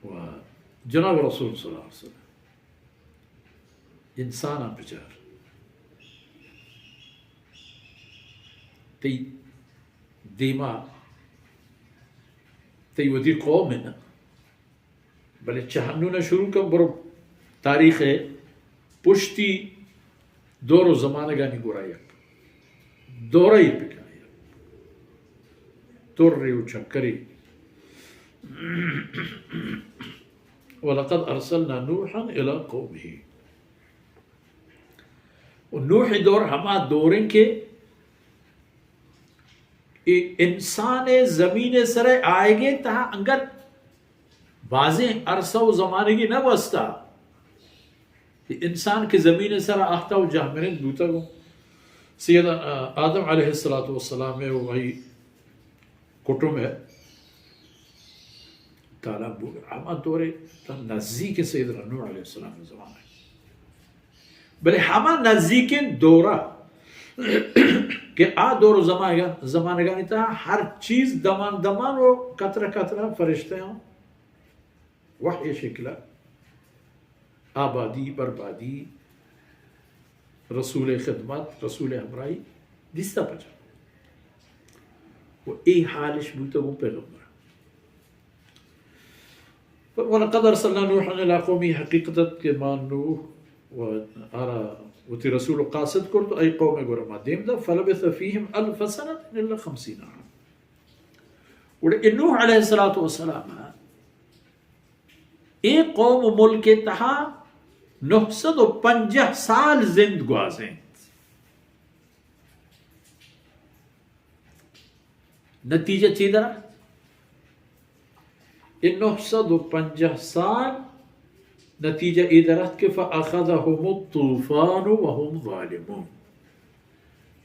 و جناب رسول صلی اللہ علیہ وسلم، انساناں بچار، تئی دیما تئی وتی قوم انت، بلے چہ ہنون شروع کن، برو تاریخ پشتی دور و زمانگانی گورا یک دورہ ای بکن، یک دورے و چکرے۔ ولقد ارسلنا نوحا الی قومه۔ و نوح دور ہما دور انت کہ اے انسان زمین سر آئیگے تہا انگت بازیں عرصہ و زمانگی نہ گوستا۔ اے انسان کہ زمین سر آہتا و جہمنند بوتا گو سید آدم علیہ الصلوۃ والسلام و آئی کٹم ہے تالا بو، ہما دورے تا نزدیک سیدنا نوح علیہ السلام زمانہ۔ بلے ہما نزیکیں دورہ کہ آ دور و زمانگان، زمانگانی تہا ہر چیز دمان دمان و قطرہ قطرہ فرشتیاں وحی شکلہ آبادی، بربادی، رسول خدمت، رسول ہمراہی دیستا پجا۔ و اے حالش بوتا گوں پیغمبر۔ ولقد ارسلنا نوحا الی قومه، حقیقت ات کہ ما نوح و آرا وتی رسول قاصد کرت، ای قوم گورا ما دیم دا، فلبث فیہم الف سنة الا خمسین عاما۔ گڑا اے نوح علیہ الصلوۃ والسلام اے قوم و ملک تہا نہہ سد و پنجاہ سال زند گوازینت۔ نتیجہ چی در آت؟ اے نہہ سد و پنجاہ سال نتیجہ اے در آت کہ فأخذهم الطوفان وهم ظالمون۔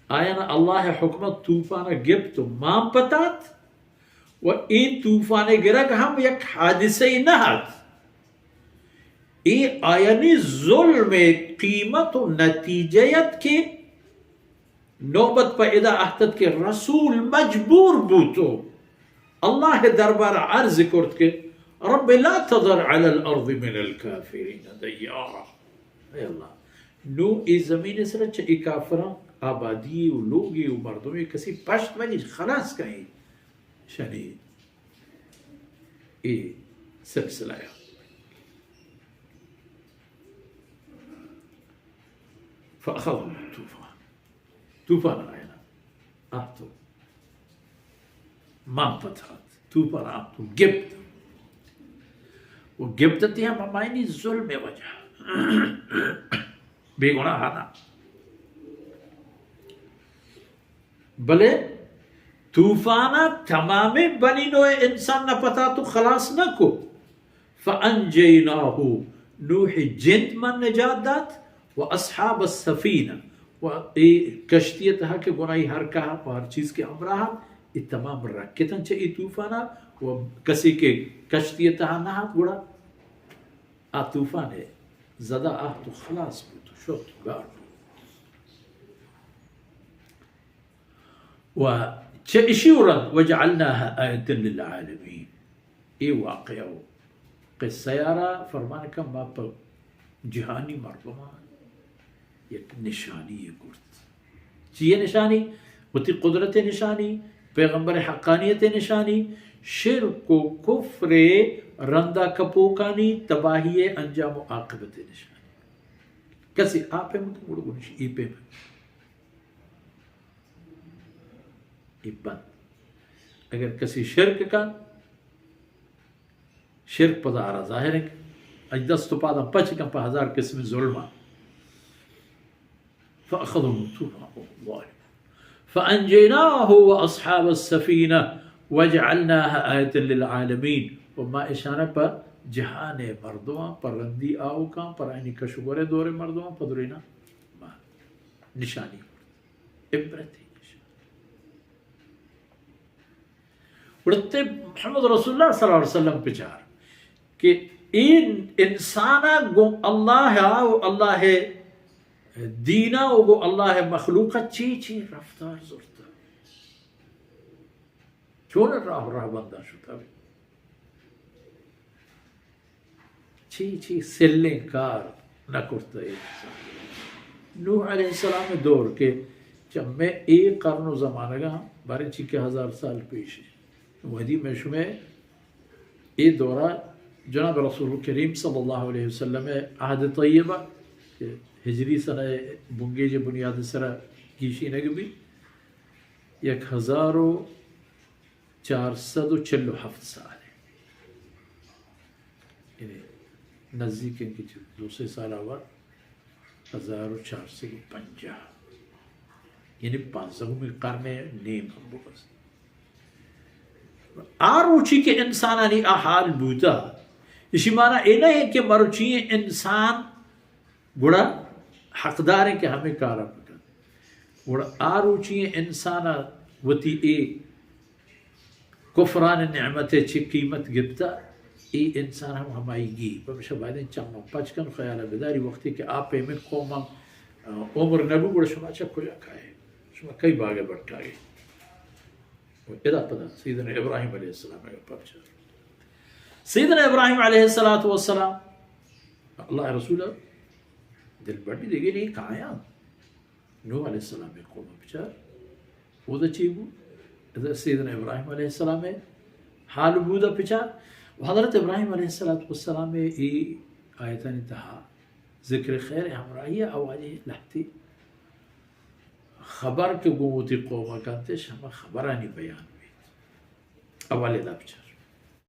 آیانا اللہ حکمت طوفان گپت و مان پتات و اے طوفان گرگ ہم یک حادثہ نہ ات۔ اے آیانی ظلم قیمت و نتیجہ ات کہ نوبت پہ ادا اہتت کہ رسول مجبور بوت و اللہ دربار عرض کرت کہ رب لا تذر علی الارض من الکافرین دیارا۔ اے اللہ، نو اے زمین سر چہ اے کافراں آبادی و لوگی و مردمی کسی پشت مجی، خلاص کہیں شنی اے سلسلہ یا۔ فأخذهم الطوفان۔ طوفان آیا نا۔ آتو۔ مان پتات۔ طوفان آتو۔ گپت۔ و گپت تی ہم ہمائنی ظلم وجہ۔ بے گناہ نا۔ بلے طوفانا تمامیں بنی نوع انسان نہ پتات و خلاص نہ کو۔ فانجیناہ، نوح جند من نجات دات، و اصحاب السفینہ، و اے کشتی تہا کہ گناہی ہر کہا و ہر چیز کے ہمراہ، اے تمام رکتن چہ اے طوفانا، و کسی کے کشتی تہا نہ ہات گڑا آ طوفان ء زدا آہت و خلاص بوت و شت و گار بوت۔ و چہ اشی و رند وجعلناها آیة للعالمین، اے واقعہ و قصہ یارا فرمان کن ما پہ جہانی مردمان یک نشانی یے کرت۔ چیئے نشانی؟ وتی قدرت نشانی، پیغمبر حقانیت نشانی، شرک و کفر رندا کپوکانی تباہی انجام و عاقبت نشانی۔ کسی آ پیم کن گڑا گونش ای پیم ای بند۔ اگر کسی شرک کن، شرک پدا آرا ظاہر ہے، اج دست و پاداں پچ کن پہ ہزار قسم ظلم۔ فأخذهم الطوفان وهم ظالمون فأنجيناه وأصحاب السفينة وجعلناها آية للعالمين۔ و ما اشانا پہ جہان مردمان، پہ رندی آوکان، پہ آئینی کشگور دور مردمان، پہ درینا ما نشانی کرت۔ عبرت نشانی۔ گڑا تے محمد رسول اللہ صلی اللہ علیہ وسلم بچار کہ این انسانا گوں اللہ ء و اللہ ء دینا و گوں اللہ ء مخلوق ء چی چی رفتار زرتا، چون راہ راہ بندان شتا۔ چی چی سلیں کار نہ کرتہ اے انسان۔ نوح علیہ السلام دور کہ چہ مئے اے قرن و زمانگاں، باریں چی کہ ہزار سال پیش ایں۔ وہدی مئے شمئے اے دورا جناب رسول کریم صلی اللہ علیہ وسلم عہد طیبہ کہ ہجری سنہ بنگیج بنیاد سرا گیشینگ بی، یک ہزار و چار سد و چل و ہفت سال ایں۔ یعنی نزدیک ایں کہ چہ دو سے سال آور ہزار و چار سد و پنجاہ، یعنی پانزدہمی قرن نیم ہم بگوز۔ آ روچی کہ انسانانی آ حال بوتا، اشی معنی اے نہ ایں کہ مروچی انسان گڑا حقدار ایں کہ ہمے کارا بکن۔ گڑا آ روچی انسان وتی اے کفران نعمت چہ قیمت گپتا، اے انسان ہم ہمائی گی۔ پمیشا باید ایں چماں پچ کن، خیالا بداری، وقتی کہ آ پیمیں قوماں، آ، عمر نبو، گڑا شما چہ کجا کائے؟ شما کئی باغ بٹائے؟ و ادا پدا سیدنا ابراہیم علیہ السلام ء گپا بچار۔ سیدنا ابراہیم علیہ الصلوۃ والسلام، اللہ رسول دل بڈی دیگے نہیں کایاں۔ نوح علیہ السلام ء قوم بچار۔ اودا چی بو؟ ادا سیدنا ابراہیم علیہ السلام ء حال بودا بچار۔ و حضرت ابراہیم علیہ الصلوۃ والسلام ء ای آیتانی تہا ذکر خیر ہمراہی ء آوازی لہتی خبر کہ گوں وتی قوم ء کنت اش، ہما خبرانی بیان بیت۔ اولی دپ چہ